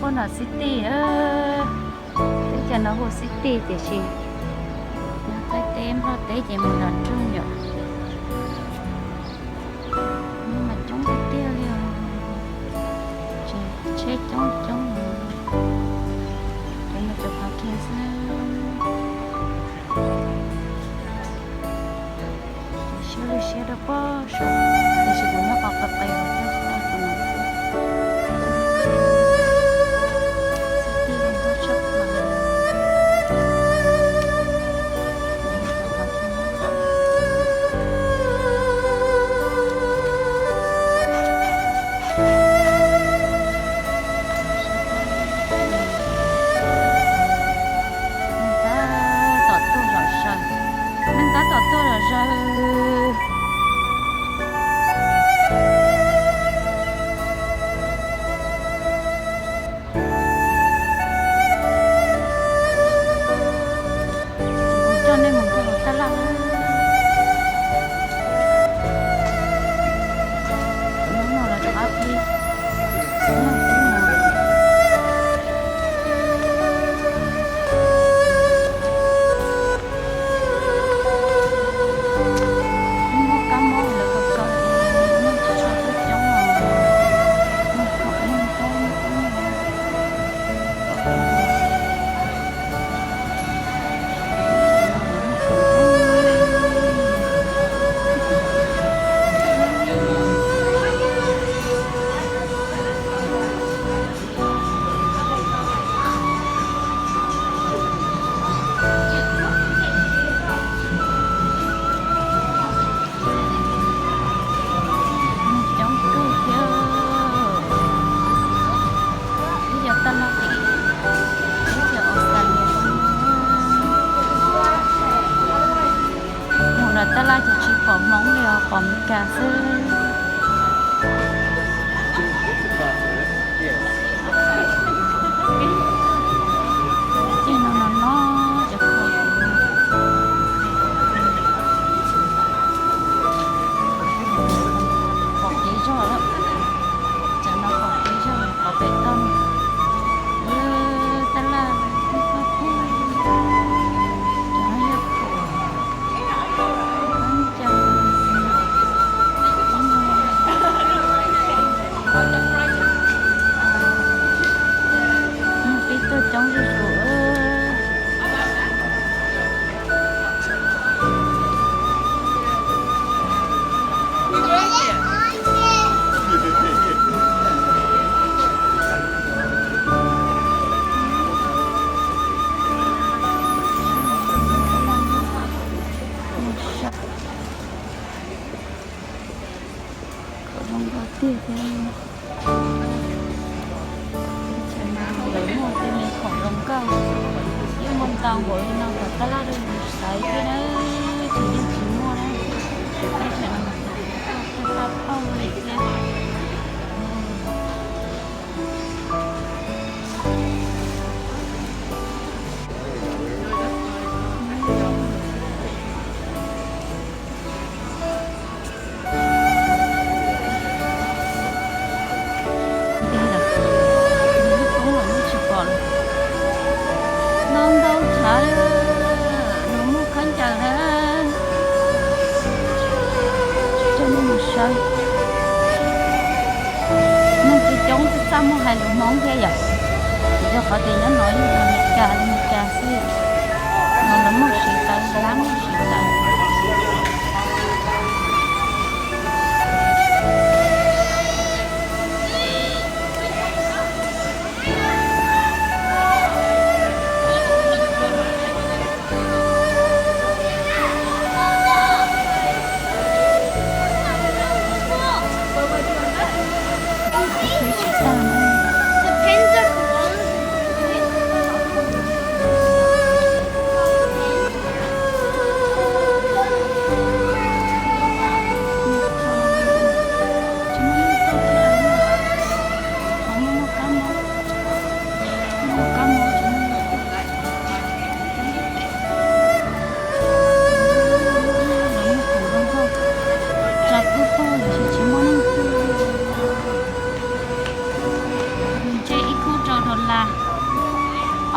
Nram city, teb chaws no hu city tiam sis yog Thaib teb Nplog teb ces mus nram nroog yom. Mas coob tiag tiag li os, tsheb coob coob, cov no cov parking xwb. Siab li siab rau pob saum, tiam sis kuv nyob qhov qis qis os, nyob tsis tau qhov no xwb. City zoo nkauj tshaj plaws. Neeg tab tom tuaj zom zaws, neeg tab tom tuaj zom zaws. Kuv coj nej mus nrog tab laj. Hnub no lawv rov qab pib noj teb no. Muaj kab mob lawv kawg kawg, muaj tsis tshua coob coob os. Muaj khaum muaj ntaub muaj kub. Coob kawg thiab. Ib co tab laj, ib co Australia. Mus nram tab laj ces tsis pom Hmoob li os, pom Meskas xwb. Ceg no no no cov kho. Pom kev zog lawm. Cov no pom kev zog, pom pem toj. Tab laj, cov no yog phuam. Peb tuaj coob zuj zus. Khaum zoo nkauj tiag tiag. Teb chaws no lawv muaj tej me khoom zoo nkauj, yeej muaj ntau npaum li no kom tab laj rau yus xaiv thiab na, tsis yeej tsis muaj na. Teb chaws no mas txawm tau tag paj pauj li thiab. Ntau ntau thav, nws muaj khaub ncaws na. Coj nej mus saib. Neeg tsis coob, txaj muag hais lus Hmoob thiab yom. Vim rau qhov tias nyob no yog Amelikas, Amelikas xwb yom. No lawv muaj siv tawv, lab muaj siv tawv.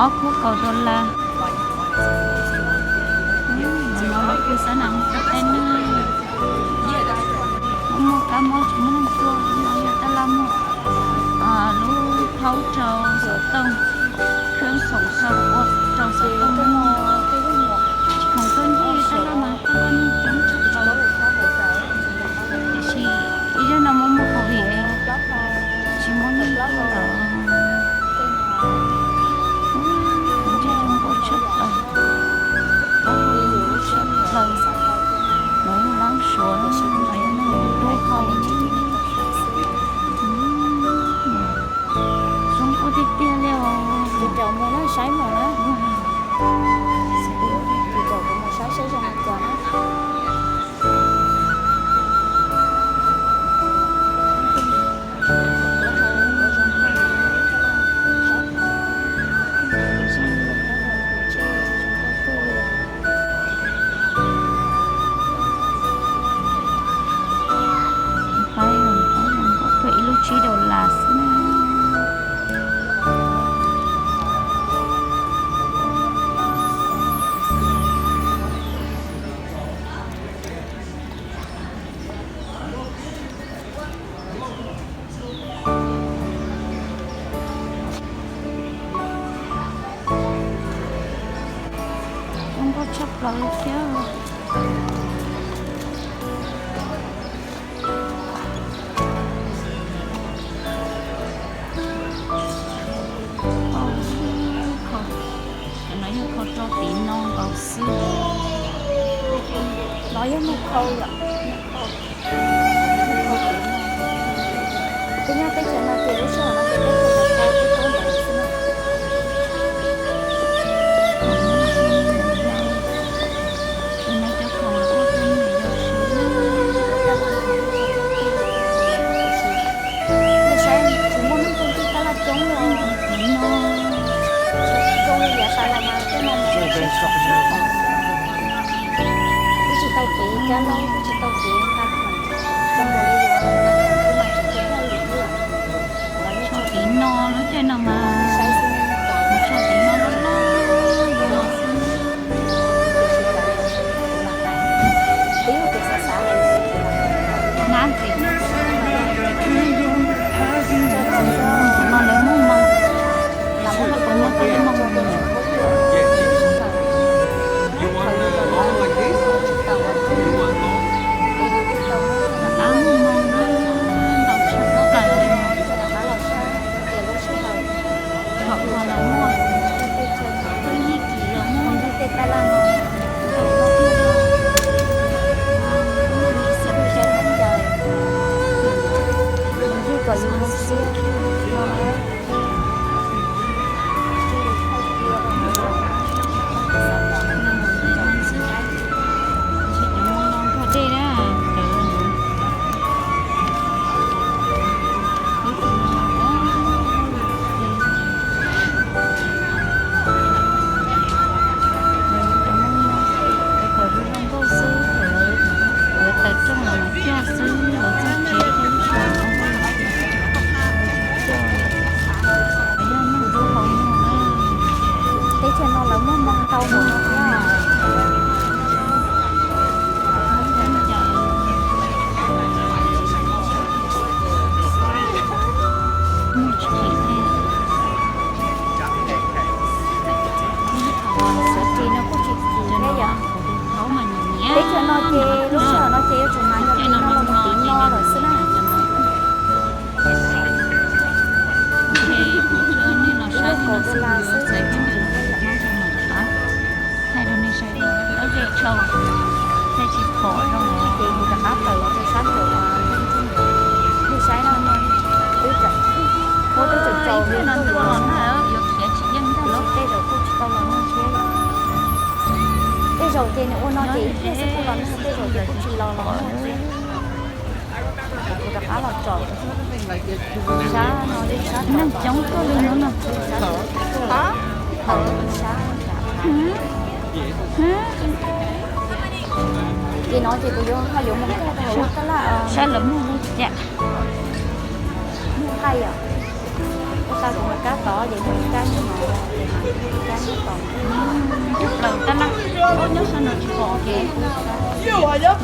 Ob khub kaum dollar. No lub kws xav nam mus kab teb na. Muaj kab mob tsis muaj neeg tuaj, no yog tab laj muag lub thaub rau xov tooj, khab xoom rau ua rau xov tooj muag. Tsis khoom tuaj ncig tab laj mas tuaj neeg coob tshaj plaws. Tiam sis ib zaug no muaj muaj COVID tsis muaj neeg tuaj lawm. Ntsej zoo nkauj tshaj plaws, ntsej zoo nkauj tshaj plaws. Lawv yog lab Suav, lawv yog neeg dub hau. Zoo nkauj tiag tiag li os. Ces caum mus na, saib mus na. Ces caum kuv mus saib seb zoo li cas na. Pab, pab zoo nkauj, ib lub tsib dollar xwb na. Zoo nkauj tshaj plaws li thiab. Cov no yog kho rau tiv no nkaus xwb. No yog muag khau yom. Twb nyob teb chaws no ces lub sij hawm no ces teb chaws no khau tib tug ntawd xwb na. Tus no cov khoom los ua rau me nyuam yaus siv na. Nej saib tsis muaj neeg tuaj ncig tab laj coob li. Zoo li yav tas los mas tej no mus twb tsis tau kev cab laub, twb tsis tau kev nqa khoom, zoo nkaus li yus nqa khoom xwb mas tsis tau lig li. Tso tiv no lub caij no mas, saib xwb, tso tiv no loj loj li no xwb. Twb yog kuv xav xav na ntxiv, no lawv muaj moo, lawv muaj moo, lawv muaj moo na, ntau tshaj plaws li no. Thaum ub los muaj, twb yim kis los muaj. Tej tab laj no, kom yus zoo siab no. Ntshe cov moo no nrog dej na, cov no. Cov moo no, cov zoo nkauj xwb, lawv tawm rooj los cog xwb, lawv txoj kev thiab lub sij hawm zoo nkauj. Cog, yog neeg dub hau muag na. Teb chaws no lawv muaj moo ntau mus no thiab. Muaj tsis chim thiab. Xyov ris no kuj tsis chim thiab yom. Teb chaws no ces lub sij hawm no ces yuav tsum hnav cov ris no los mus tiv no lawm xwb na. Ib lub kaum dollar xwb. Thaij rau nej saib, lawv ze tshau, thaij tsis pom zoo ces kuv rov qab tawm los rau sab nraum, nej saib no, twb tsaus, twb tsaus tsaus li no tuaj los na, yuav khiav tsis yeej ntag los. Tej zaum kuj tsis tau los nag thiab. Tej zaum ces nws ua no ces ib pliag xwb kuj los nag, tej zaum ces kuj tsis los los nag thiab. Kuv rov qab los tsom sab no, sab neeg coob tuaj li no no. Ces no ces kuv yuav ho yuav mus nkaug rau hauv lub tab laj, saib lawv muag li cas. Muag nqaij yom. Ua tau kuv mus kab tod ces muaj ib kab nyob no. Plaws tab laj, nyob sab nraud tsis pom kev,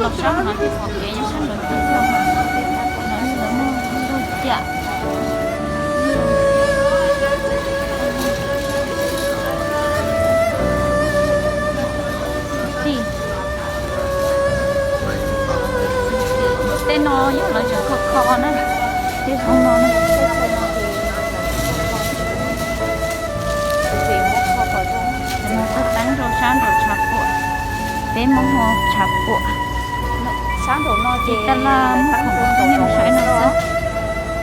los sab no tsis pom kev, nyob sab nraud tsis pom, no lawv muaj ntug ciam. Txij tej no yog lawv tseem kho kho na, tej hoob no na. Cov no tuaj teeb rau sab nraum tshav puam, peb Hmoob hu tshav puam. Sab nraum no ces taj laj muaj khoom rau nej mus saib no xwb.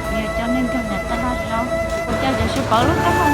Kuv yuav coj nej nkag ntawm taj laj zaub, kuv coj cov sib pauv lub taub hau